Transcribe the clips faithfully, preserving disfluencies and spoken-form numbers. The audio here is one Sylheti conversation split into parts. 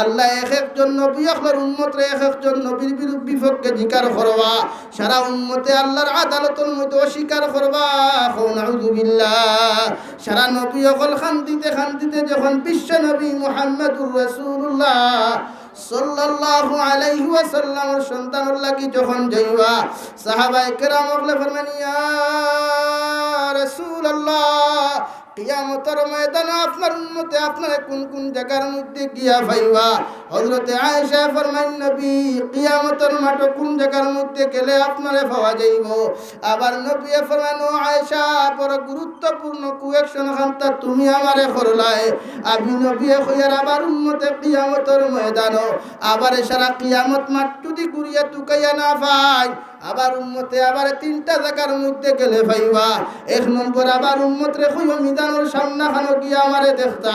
আল্লায় এক একজন নবী অকলর উম্মতরে এক একজন নবীর বিরু-, বিপক্ষে জিকার করবা। সারা উম্মতে আল্লার আদালতর মধ্যে অস্বীকার করবা। কও নাউজুবিল্লাহ। সারা নবী অকল কান্দিতে কান্দিতে যখন বিশ্ব নবী মুহাম্মাদুর রাসূলুল্লাহ সাল্লাল্লাহু আলাইহি ওয়াসাল্লামর সন্ধানর লাগি যখন যাইবা, সাহাবায়ে কেরাম অকলে ফরমাইন, "ইয়া রাসূলুল্লাহ, কিয়ামতর ময়দানো আপনার উম্মতে আপনারে কুন কুন জাগার মধ্যে গিয়া পাইবা?" হযরতে আয়েশায় ফরমাইন, "নবী, কিয়ামতর মাঠো কুন জাগার মধ্যে গেলে আপনারে পাওয়া যাইবো?" আবার নবীয়ে ফরমাইন, "ও আয়েশা, বড় গুরুত্বপূর্ণ কুয়েকশন খান্তা তুমি আমারে করলায়।" আমি নবীয়ে কইয়ার আবার উম্মতে কিয়ামতর ময়দানো, আবার সারা কিয়ামত মাঠ যদি ঘুরিয়া তুকাইয়া না পাই, আবার উম্মতে আবার তিনটা জাগার মধ্যে গেলে পাইবা। এক নম্বর, আবার উম্মতরে কইও মিজানর সামনাখানো গিয়া আমারে দেখতা।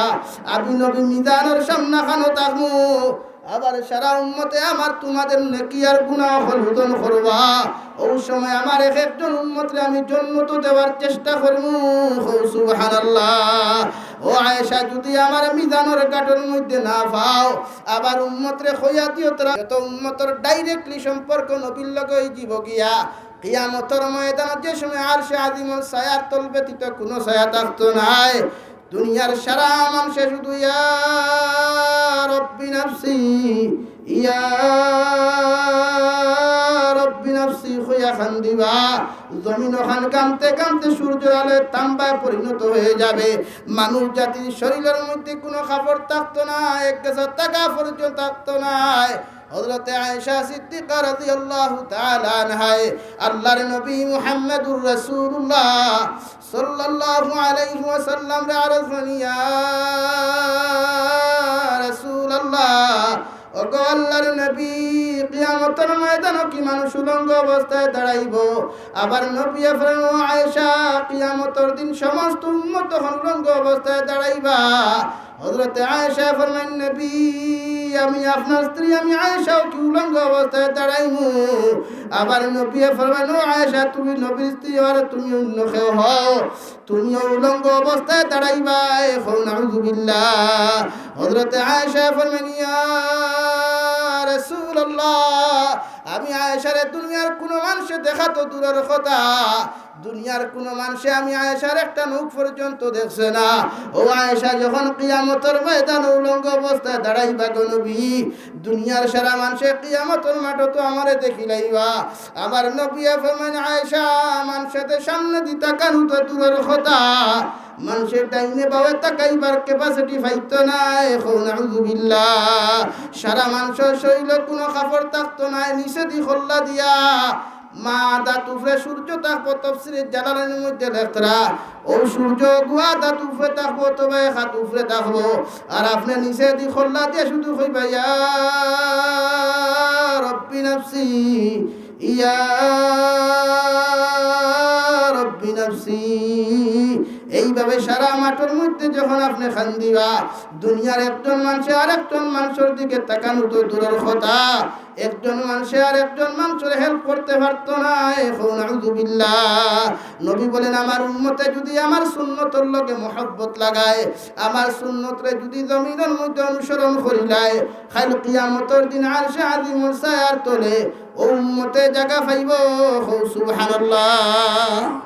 আমি নবী মিজানর সামনাখানো থাকমু। আবার সারা উম্মতে আমার তোমাদের নেকি আর গুনাহ অকল ওজন করবা। অউ সময় আমার এক একজন উম্মতরে আমি জন্নতো দেওয়ার চেষ্টা করমু। কও সুবহানাল্লাহ। ও আয়েশা, যদি আমারে মিজানর ঘাটর মধ্যে না পাও, আবার উম্মতরে কইয়া দিও, তারা যত উম্মতর directly সম্পর্ক নবীর লগে অইযিবো গিয়া, কিয়ামতর ময়দানো যে সময় আরশে আজিমর ছায়ার তল ব্যতীত কুনু ছায়া থাকতো নায়, দুনিয়ার সারা মানষে শুধু ইয়া রব্বি নাফসি, ইয়া রব্বি নাফসি কইয়া কান্দিবা। জমিন অখান কানতে কানতে সূর্যর আলোয় তাম্বায় পরিণত হয়ে যাবে। মানুষ জাতির শরীলর মধ্যে কুনু কাপড় থাকতো নায়, এক গেছা টাকা পর্যন্ত থাকতো নায়। হযরতে আয়েশা সিদ্দিকা রাদিয়াল্লাহু তাআলা আনহায় আল্লাহর নবী মুহাম্মাদুর রাসূলুল্লাহ সাল্লাল্লাহু আলাইহি ওয়াসাল্লামরে আরজ করইন, ইয়া রাসূলুল্লাহ, ওগো আল্লাহর নবী, কিয়ামতর ময়দানো কি মানুষ উলঙ্গ অবস্থায় দাঁড়াইবো? আবার নবীয়ে ফরমাইন, ও আয়েশা, কিয়ামতর দিন সমস্ত উম্মত তখন উলঙ্গ অবস্থায় দাঁড়াইবা। হযরতে আয়েশায় ফরমাইন, নবী, আমি আপনার স্ত্রী, আমি আয়েশাও কি উলঙ্গ অবস্থায় দাঁড়াইমু? আবার নবীয়ে ফরমাইন, ও আয়েশা, তুমি নবীর স্ত্রী, আর তুমি অন্য কেউ হও, তুমিও উলঙ্গ অবস্থায় দাঁড়াইবায়। কও নাউজুবিল্লাহ। হযরতে আয়েশায় ফরমাইন, ইয়া রাসূলুল্লাহ, আমি আয়েশারে দুনিয়ার কুনু মানষে দেখা তো দূরর কথা, দুনিয়ার কুনু মানষে আমি আয়েশার একটা মুখ পর্যন্ত দেখছে না। ও আয়েশা, যখন কিয়ামতর ময়দানো উলঙ্গ অবস্থায় দাঁড়াইবা গো নবী, দুনিয়ার সারা মানষে কিয়ামতর মাঠো তো আমারে দেখিলাইবা। আমার নবীয়ে ফরমাইন, আয়েশা, মানষে তো সামনেদি তাকানো তো দূরর কথা, মানষে ডাইনে বাওয়ে তাকাইবার capacity পাইতো নায়। কও নাউজুবিল্লাহ। সারা মানষর শরীলো কুনু কাপড় থাকতো নায়, নিচেদি খল্লা দিয়া। মা দাঁত উপরে সূর্য থাকবো, তফসিরে জালালাইনর মধ্যে লেখরা, অউ সূর্য গুয়া দাঁত উপরে থাকবো, অথবা এক হাত উপরে থাকবো। আর আপনে নিচেদি খল্লা দিয়া শুধু কইবা, ইয়া রব্বি নাফসি, ইয়া রব্বি নাফসি। এইভাবে সারা মাঠর মধ্যে যখন আপনে কান্দিবা, দুনিয়ার একজন মানষে আর একজন মানষর দিকে তাকানো তো দূরর কথা, একজন মানষে আর একজন মানষর help করতে পারতো নায়। কও নাউজুবিল্লাহ। নবী বলেন, আমার উম্মতে যদি আমার সুন্নতর লগে মহব্বত লাগায়, আমার সুন্নতরে যদি জমিনর মধ্যে অনুসরণ করিলায়, কাইল কিয়ামতর দিন আরশে আজিমর ছায়ার তলে অউ উম্মতে জাগা পাইবো। কও সুবহানাল্লাহ।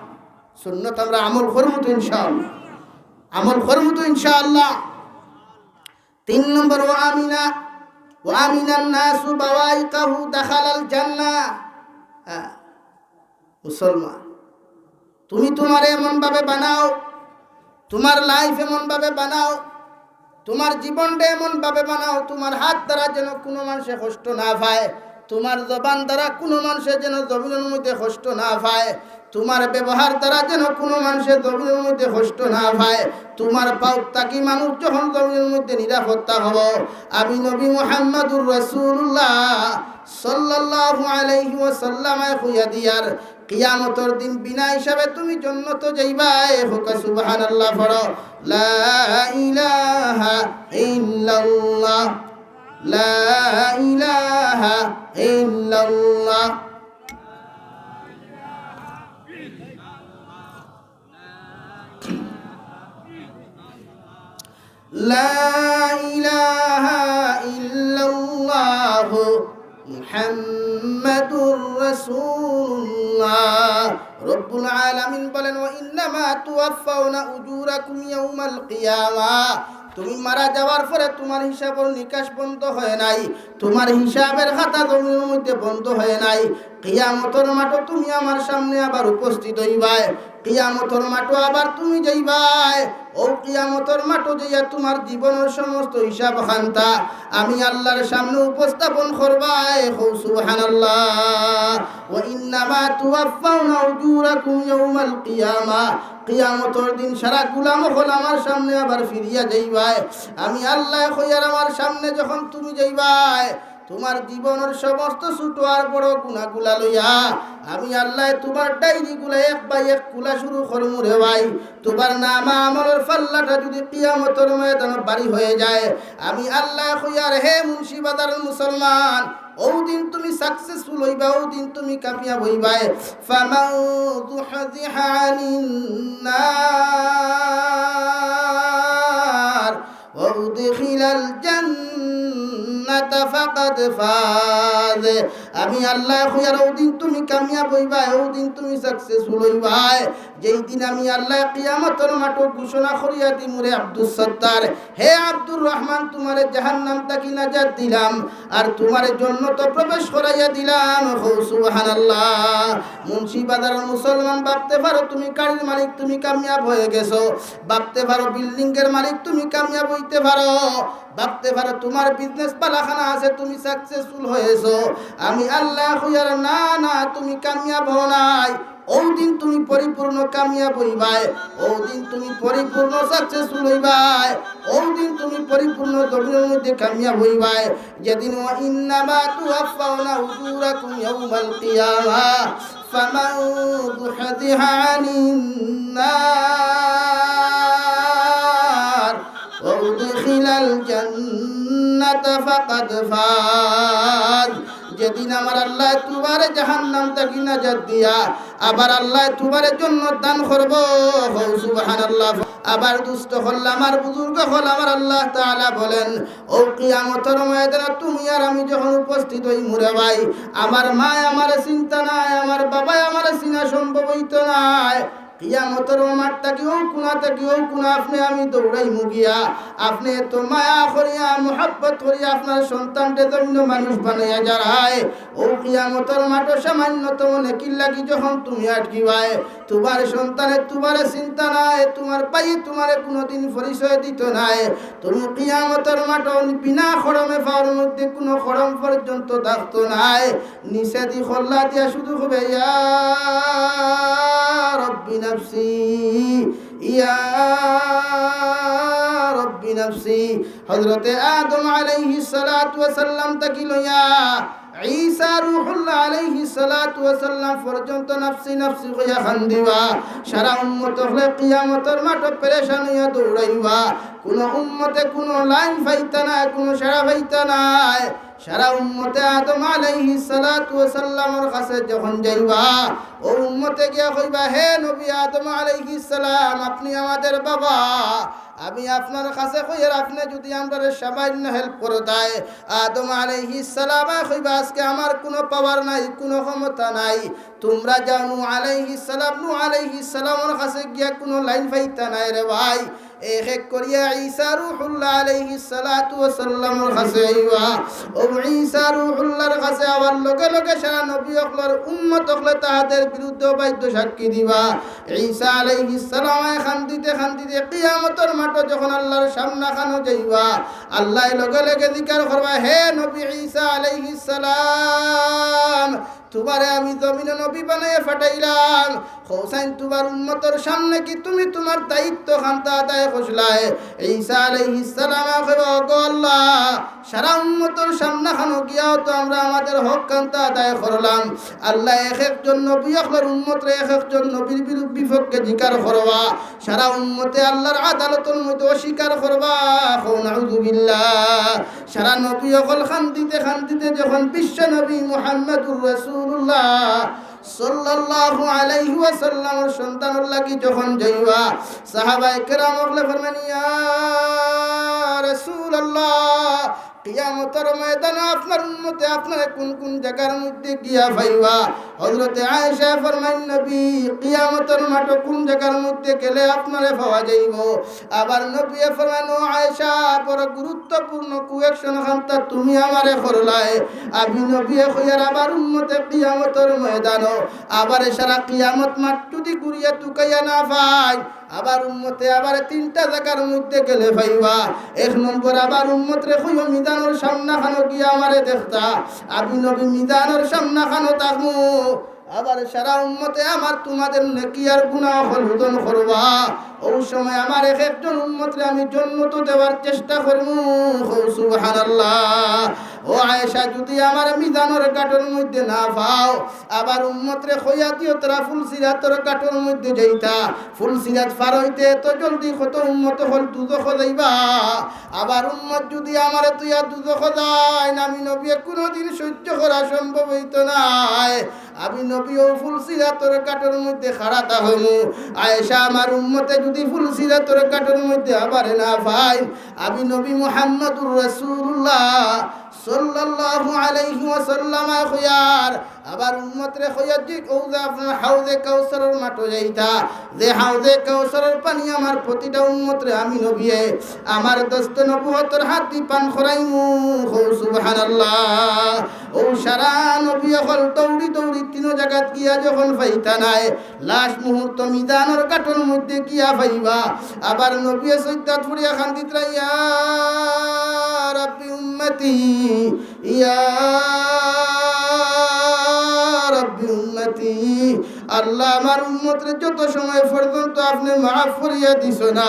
সুন্নত আমরা আমল করমু তো ইনশাআল্লাহ, আমল করমু তো ইনশাআল্লাহ। তিন নম্বর, ওয়া আমিনা, ওয়া আমিনান নাসু বাওয়াইকাহু দাখালাল জান্নাহ। হ্যাঁ, মুসলমান, তুমি তুমারে এমন ভাবে বানাও, তুমার life এমন ভাবে বানাও, তুমার জীবনটা এমন ভাবে বানাও, তুমার হাত দ্বারা যেন কুনু মানষে কষ্ট না পায়, তুমার জবান দ্বারা কুনু মানষে যেন জমিনর মধ্যে কষ্ট না পায়, তুমার ব্যবহার দ্বারা যেন কুনু মানষে জমিনর মধ্যে কষ্ট না পায়, তুমার পাও থাকি মানুষ যখন জমিনর মধ্যে নিরাপদ থাকবো। আমি নবী মুহাম্মাদুর রাসূলুল্লাহ সাল্লাল্লাহু আলাইহি ওয়াসাল্লামে কইয়া দিয়ার, কিয়ামতর দিন বিনা হিসাবে তুমি জন্নতো যাইবায়। কউক্কা সুবহানাল্লাহ পড়ো। লা ইলাহা ইল্লাল্লাহ, লা ইলাহা ইল্লাল্লাহ। লা ইলাহা ইল্লাল্লাহ। তুওয়াফাউনা উজুরাকুম ইয়াউমাল কিয়ামা। তুমি মারা যাওয়ার পরে তুমার হিসাবর নিকাশ বন্ধ হয় নাই, তুমার হিসাবের খাতা জমিনর মধ্যে বন্ধ হয় নাই। কিয়ামতর মাঠো তুমি আমার সামনে আবার উপস্থিত অইবায়। কিয়ামতর মাঠো আবার তুমি যাইবায়। অউ কিয়ামতর মাঠো যাইয়া তুমার জীবনর সমস্ত হিসাব খান্তা আমি আল্লার সামনে উপস্থাপন করবায়। কও সুবহানাল্লাহ। ওয়া ইন্নামা তুওয়াফাউনা উজুরাকুম ইয়াউমাল কিয়ামা। কিয়ামতর দিন সারা গুলাম অকল আমার সামনে আবার ফিরিয়া যাইবায়। আমি আল্লায় কইয়ার আমার সামনে যখন তুমি যাইবায়, তুমার জীবনর সমস্ত ছোট আর বড় গুনাগুলা লইয়া আমি আল্লায় তুমার ডায়েরিগুলা এক বাই এক খুলা শুরু করমু রে ভাই। তুমার নামা আমলর পাল্লাটা যুদি কিয়ামতর ময়দানো ভারি হয়ে যায়, আমি আল্লায় কইয়ার, হে মুন্সিবাজারর মুসলমান, অউ দিন তুমি successful অইবায়, অউ দিন তুমি কামিয়াব অইবায়। ফামান যুহযিহা আনিন নার ওয়া উদখিলাল জান্নাতা ফাকাদ ফাজ। আমি আল্লায় কইয়ার অউ দিন তুমি কামিয়াব অইবায়, অউ দিন তুমি successful অইবায়। যেই দিন আমি আল্লায় কিয়ামতর মাঠো ঘোষণা করিয়া দিমু রে আব্দুস সত্তার, হে আব্দুর রহমান, তুমারে জাহান্নাম থাকি নাজাত দিলাম, আর তুমারে জন্নতো প্রবেশ করাইয়া দিলাম। কও সুবহানাল্লাহ। মুন্সিবাজারর মুসলমান, ভাবতে পারো তুমি গাড়ির মালিক, তুমি কামিয়াব হয়ে গেছো, ভাবতে পারো বিল্ডিংয়ের মালিক, তুমি কামিয়াব অইতে পারো, ভাবতে পারো তুমার business বালাখানা আছে, তুমি successful হয়েছো। আমি আল্লায় কইয়ার, না, না, তুমি কামিয়াব হও নাই। অউ দিন তুমি পরিপূর্ণ কামিয়াব অইবায়, অউ দিন তুমি পরিপূর্ণ successful অইবায়, অউ দিন তুমি পরিপূর্ণ জমিনর মধ্যে কামিয়াব অইবায়। যেদিন, ওয়া ইন্নামা তুওয়াফাউনা উজুরাকুম ইয়াউমাল কিয়ামা, ফামান যুহযিহা আনিন নার ওয়া উদখিলাল জান্নাতা ফাকাদ ফাজ। যেদিন আমার আল্লায় তুমারে জাহান্নাম থাকি নাজাত দিয়া আবার আল্লায় তুমারে জন্নত দান করবো। কও সুবহানাল্লাহ। আবার দুস্ত অকল, আমার বুজুর্গ অকল, আমার আল্লাহ তাআলা বলেন, অউ কিয়ামতর ময়দানো তুমি আর আমি যখন উপস্থিত অইমু রে ভাই, আমার মায় আমারে চিনতা নায়, আমার বাবায় আমারে চিনা সম্ভব অইতো নায়। কিয়ামতর মাঠ থাকি অউ কুনা থাকি অউ কুনা আপনে আমি দৌড়াইমু গিয়া। আপনে এত মায়া করিয়া, মুহাব্বত করিয়া আপনার সন্তানরে ধন্য মানুষ বানাইয়া যারায়, অউ কিয়ামতর মাঠো সামান্যতম নেকির লাগি যখন তুমি আটকিবায়, তুমার সন্তানে তুমারে চিনতা নায়, তুমার ভাইয়ে তুমারে কুনুদিন পরিচয় দিতো নায়। তুমি কিয়ামতর মাঠো বিনা খড়মে, পাওর মধ্যে কুনু খড়ম পর্যন্ত থাকতো নায়। নিচেদি কল্লা দিয়া শুধু কইবে, ইয়া রব্বি নাফসি, ইয়া রব্বি নাফসি। হযরতে আদম আলাইহিস সালাতু ওয়াস সালাম থাকি লইয়া ঈসা রুহুল্লাহ আলাইহিস সালাতু ওয়াস সালাম পর্যন্ত নাফসি নাফসি কইয়া কান্দিবা। সারা উম্মত অকলে কিয়ামতর মাঠো পেরেশান অইয়া দৌড়াইবা। কুনু উম্মতে কুনু লাইন পাইতা নায়, কুনু সাড়া পাইতা নায়। সারা উম্মতে আদম আলাইহিস সালাতু ওয়াস সালামর কাছে যখন যাইবা, অউ উম্মতে গিয়া কইবা, হে নবী আদম আলাইহিস সালাম, আপনে আমাদের বাবা, আমি আপনার কাছে কইয়ার, আপনে যুদি আমরারে সামান্য help করতায়। আদম আলাইহিস সালামে কইবা, আজকে আমার কুনু power নাই, কুনু ক্ষমতা নাই। তুমরা যাও নূহ আলাইহিস সালাম, নূহ আলাইহিস সালামর কাছে গিয়া কুনু লাইন পাইতা নায় রে ভাই। এক এক করিয়া ঈসা রুহুল্লাহ আলাইহিস সালাতু ওয়াস সালামর কাছে আইবা। অউ ঈসা রুহুল্লাহর কাছে আওয়ার লগে লগে সারা নবী অকলর উম্মত অকলে তাহাদের বিরুদ্ধে অবাধ্য সাক্ষী দিবা। ঈসা আলাইহিস সালামে কান্দিতে কান্দিতে কিয়ামতর মাঠো যখন আল্লাহর সামনাখানো যাইবা, আল্লায় লগে লগে জিকার করবা, হে নবী ঈসা আলাইহিস সালাম, তুমারে আমি জমিনো নবী বানাইয়া পাঠাইলাম। কওছাইন তুমার উম্মতর সামনে কি তুমি তুমার দায়িত্ব খান্তা আদায় করছলায়? ঈসা আলাইহিস সালামে কইবা, ওগো আল্লাহ, সারা উম্মতর সামনাখানো গিয়াও তো আমরা আমাদের হক খান্তা আদায় করলাম। আল্লায় এক একজন নবী অকলর উম্মতরে এক একজন নবীর বিরু-, বিপক্ষে জিকার করবা। সারা উম্মতে আল্লাহর আদালতর মধ্যে অস্বীকার করবা। কও নাউযুবিল্লাহ। সারা নবী অকল কান্দিতে কান্দিতে যখন বিশ্ব নবী মুহাম্মাদুর রাসূলুল্লাহ সাল্লাল্লাহু আলাইহি ওয়াসাল্লামর সন্তানর লাগি যখন যাইবা, সাহাবায়ে কেরাম অকলে ফরমান, ইয়া রাসূলুল্লাহ, কিয়ামতর ময়দানো আপনার উম্মতে আপনারে কুন কুন জাগার মধ্যে গিয়া পাইবা? হযরতে আয়েশায় ফরমাইন, "নবী, কিয়ামতর মাঠো কুন জাগার মধ্যে গেলে আপনারে পাওয়া যাইবো?" আবার নবীয়ে ফরমাইন, "ও আয়েশা, বড় গুরুত্বপূর্ণ question খানতা তুমি আমারে করলায়।" আমি নবীয়ে কইয়ার, "আমার উম্মতে কিয়ামতর ময়দানো আবার সারা কিয়ামত মাঠ যদি ঘুরিয়া তুকাইয়া না পায়, আমার উম্মতে আবার তিনটা জাগার মধ্যে গেলে পাইবা। এক নম্বর, আমার উম্মতরে কইও মিজানর সামনাখানো গিয়া আমারে দেখতা, আমি নবী মিজানর সামনাখানো থাকমু।" আবার সারা উম্মতে আমার তোমাদের নেকি আর গুনাহ অকল ওজন করবা। অউ সময় আমার এক একজন উম্মতরে আমি জন্নতো দেওয়ার চেষ্টা করমু। কও সুবহানাল্লাহ। ও আয়েশা, যদি আমার মিজানর ঘাটর মধ্যে না পাও, আবার উম্মতরে কইয়া দিও তারা ফুলসিরাতর ঘাটর মধ্যে যাইতা। ফুলসিরাত পার অইতে এত জলদি কত উম্মত অকল দুজখো যাইবা। আবার উম্মত যদি আমারে থইয়া দুজখো যাইন, আমি নবীয়ে কুনুদিন সহ্য করা সম্ভব অইতো নায়। আমি নবী অউ ফুলসিরাতর ঘাটর মধ্যে খাড়া থাকমু। আয়েশা, আমার উম্মতে যদি ফুলসিরাতর ঘাটর মধ্যে আমারে না পাইন, আমি নবী মুহাম্মাদুর রাসূলুল্লাহ সাল্লাল্লাহু আলাইহি ওয়াসাল্লাম কইয়ার, আমার উম্মতরে কইয়া দিক, অউ যে আপনার হাউজে কাউসারর মাঠো যাইতা, যে হাউজে কাউসারর পানি আমার প্রতিটা উম্মতরে আমি নবীয়ে আমার দস্তে নবুয়তর হাত দি পান করাইমু। কও সুবহানাল্লাহ। অউ সারা নবী অকল দৌড়ি দৌড়ি তিনো জাগাত গিয়া যখন পাইতা নায়, লাস্ট মুহূর্ত মিজানর ঘাটর মধ্যে গিয়া পাইবা। আবার নবীয়ে সইজদাত পড়িয়া কান্দিতরা, "ইয়া রাব্বি উম্মতি, ইয়া রাব্বি উম্মতি।" আল্লাহ, আমার উম্মতরে যত সময় পর্যন্ত আপনে মাফ করিয়া দিছো না,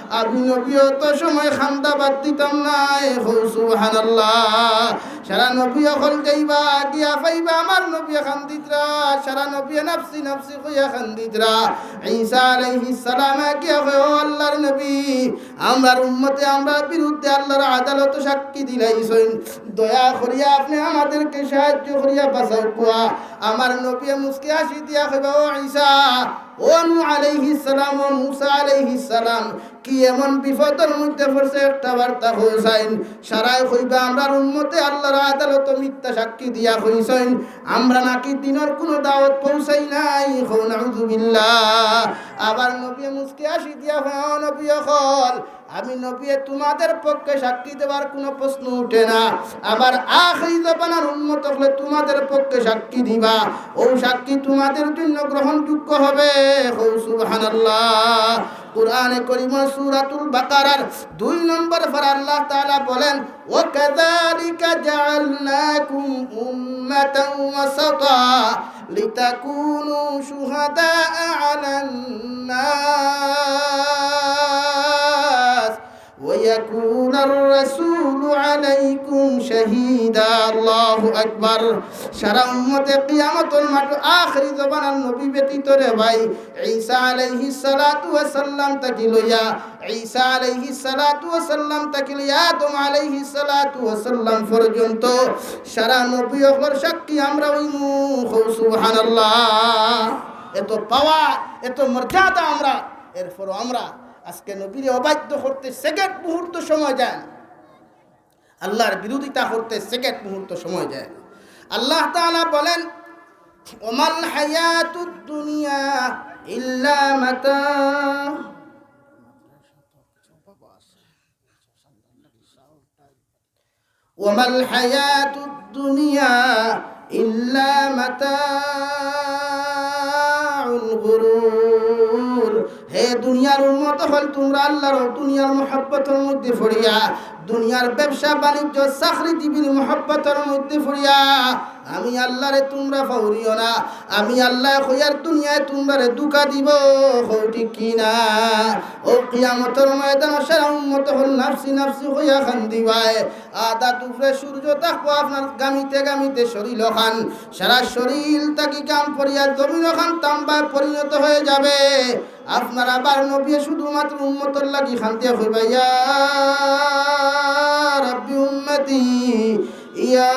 আমি নবী অত সময় কান্দা বাদ দিতাম নায়। কও সুবহানাল্লাহ। সারা নবী অকল যাইবা, গিয়া পাইবা আমার নবী কান্দিতরা, সারা নবী নাফসি নাফসি কইয়া কান্দিতরা। ঈসা আলাইহিস সালাম গিয়া কয়, "ও আল্লাহর নবী, আমরার উম্মতে আমরার বিরুদ্ধে আল্লাহর আদালতো সাক্ষী দিলাইছইন, দয়া করিয়া আপনে আমাদেরকে সাহায্য করিয়া বাঁচাউক্কা।" আমার নবীয়ে মুচকি হাসি দিয়া কইবা, "ও ঈসা, ও নূহ আলাইহিস সালাম, ও মুসা আলাইহিস সালাম, কি এমন বিপদর মধ্যে পড়ছো একটা বার্তা কও চাইন?" সারায় কইবা, "আমরার উম্মতে আল্লাহর আদালতো মিথ্যা সাক্ষী দিয়া কইছইন, আমরা নাকি দ্বীনর কুনু দাওয়াত পৌঁছাই নাই।" কও নাউজুবিল্লাহ। আবার নবীয়ে মুচকি হাসি দিয়া কয়, "ও নবী অকল, আমি নবীয়ে তোমাদের পক্ষে সাক্ষী দেওয়ার কুনু প্রশ্ন উঠে না। আমার আখেরি জমানার উম্মত অকলে তোমাদের পক্ষে সাক্ষী দিবা। অউ সাক্ষী তোমাদের জন্য গ্রহণযোগ্য হবে।" কও সুবহানাল্লাহ। কোরআনে করিমর সূরাতুল বাকারার দুই নম্বর পারা আল্লাহ তাআলা বলেন, "ওয়া কাযালিকা জাআলনাকুম উম্মাতাও ওয়াসাতা লিতাকুনু শুহাদাআ আলান নাস ওয়া ইয়াকুনার রাসূলু আলাইকুম শাহীদা।" আল্লাহু আকবার। সারা উম্মতে কিয়ামতর মাঠো আখেরি জমানার নবী ব্যতীত রে ভাই, ঈসা আলাইহিস সালাতু ওয়াস সালাম থাকি লইয়া, ঈসা আলাইহিস সালাতু ওয়াস সালাম থাকি লইয়া আদম আলাইহিস সালাতু ওয়াস সালাম পর্যন্ত সারা নবী অকলর সাক্ষী আমরা অইমু। কও সুবহানাল্লাহ। এত পাওয়ার, এত মর্যাদা আমরা, এরপরও আমরা আজকে নবীরে অবাধ্য করতে সেকেন্ড মুহূর্ত সময় যায় না। আল্লাহর বিরোধিতা করতে সেকেন্ড মুহূর্ত সময় যায় না। আল্লাহ তাআলা বলেন, "ওমাল হায়াতুদ দুনিয়া ইল্লা মাতা, ওমাল হায়াতুদ দুনিয়া ইল্লা মাতাউল গুরুর।" হে দুনিয়ার উম্মত অকল, তুমরা আল্লাহর দুনিয়ার মহব্বতর মধ্যে পড়িয়া, দুনিয়ার ব্যবসা বাণিজ্য চাকরিজীবীর মহব্বতর মধ্যে পড়িয়া আমি আল্লাহরে তুমরা ফাউরিও না। আমি আল্লায় কইয়ার দুনিয়ায় তুমরারে ধুকা দিবো, কও ঠিক কি না? অউ কিয়ামতর ময়দানো সারা উম্মত অকল নাফসি নাফসি কইয়া কান্দিবায়। আদাত উপরে সূর্য থাকবো আপনার গামিতে গামিতে শরীল অখান, সারা শরীল থাকি ঘাম পড়িয়া জমিন অখান তাম্বায় পরিণত হয়ে যাবে। আপনার আবার নবী শুধুমাত্র উম্মতর লাগি কান্দিয়া কইবা, "ইয়া রাব্বি উম্মতি, ইয়া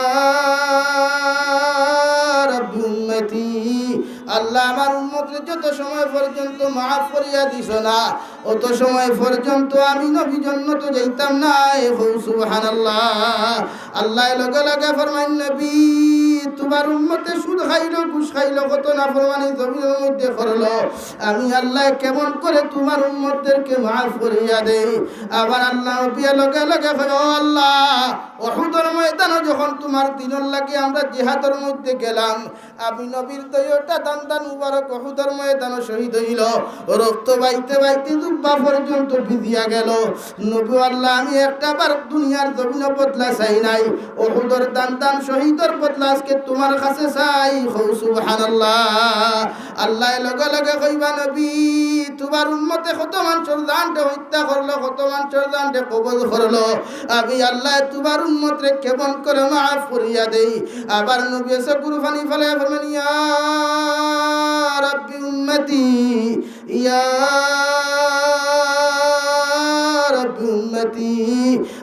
রাব্বি উম্মতি।" আল্লাহ, আমার উম্মতরে যত সময় পর্যন্ত মাফ করিয়া দিছো না, অত সময় পর্যন্ত আমি নবী জন্নতো যাইতাম নায়। কও সুবহানাল্লাহ। আল্লায় লগে লগে ফরমাইন, "নবী, তুমার উম্মতে সুদ খাইলো, ঘুষ খাইলো, কত নাফরমানি জমিনর মধ্যে করলো, আমি আল্লায় কেমন করে তুমার উম্মতদেরকে মাফ করিয়া দেই?" আবার আল্লার নবীয়ে লগে লগে কইন, "ও আল্লাহ, উহুদর ময়দানো যখন তুমার দ্বীনর লাগি আমরা জিহাদর মধ্যে গেলাম, আমি নবীর দুইওটা দান্দান মুবারক উহুদর ময়দানো শহীদ অইলো, রক্ত বাইতে বাইতে জুব্বা পর্যন্ত ভিজিয়া গেলো। নবী আল্লাহ, আমি একটা বার দুনিয়ার জমিনো বদলা চাই নাই, উহুদর দান্দান শহীদর বদলা আজকে তুমার কাছে চাই।" কও সুবহানাল্লাহ। আল্লায় লগে লগে কইবা, "নবী, তুমার উম্মতে কত মানষর জানরে হত্যা করলো, কত মানষর জানরে কবজ করলো, আমি আল্লায় তুমার উম্মতরে কেমন করে মাফ করিয়া দেই?" আবার নবীয়ে চকুর পানি ফালাইয়া ফরমাইন, "ইয়া রাব্বি উম্মতি, ইয়া রাব্বি উম্মতি।"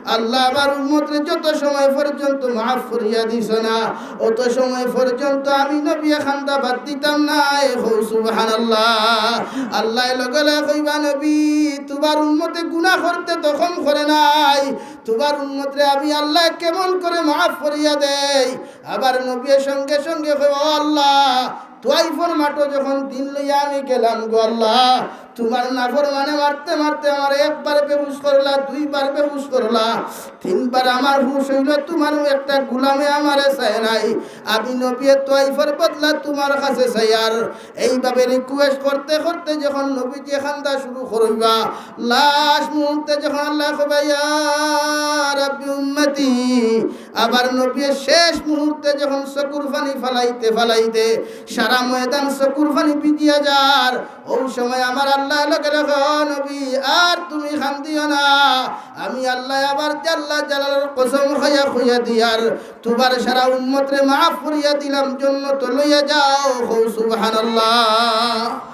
আল্লাহ, আমার উম্মতরে যত সময় পর্যন্ত মাফ করিয়া দিছো না, অত সময় পর্যন্ত আমি নবীয়ে কান্দা বাদ দিতাম নায়। কও সুবহানাল্লাহ। আল্লায় লগে লগে কইবা, "নবী, তুমার উম্মতে গুনা করতে তো কম করে নাই, তুমার উম্মতরে আমি আল্লায় কেমন করে মাফ করিয়া দেই?" আবার নবীয়ে সঙ্গে সঙ্গে কইবা, "ও আল্লাহ, তাইফর মাঠো যখন দ্বীন লইয়া আমি গেলাম গো আল্লাহ, তুমার নাফরমানে মারতে মারতে আমারে একবার বেহুশ করলা, দুইবার বেহুশ করলা, তিনবার আমার হুশ অইলো, তুমার একটা গুলামে আমারে চায় নাই, আমি নবীয়ে তাইফর বদলা তুমার কাছে চাইয়ার।" এইভাবে request করতে করতে যখন নবীজিয়ে কান্দা শুরু করইবা, লাস্ট মুহূর্তে যখন আল্লায় কইবা, "ইয়া রাব্বি উম্মতি", আবার নবীয়ে শেষ মুহূর্তে যখন চকুর পানি ফালাইতে ফালাইতে সারা ময়দান চকুর পানি ভিজিয়া যার, অউ সময় আমার আল্লায় লগে লগে, "ও নবী, আর তুমি কান্দিও না, আমি আল্লায় আবার জাল্লা জালালর কসম খাইয়া কইয়া দিয়ার, তুমার সারা উম্মতরে মাফ করিয়া দিলাম, জন্নতো লইয়া যাও।" কও সুবহানাল্লাহ।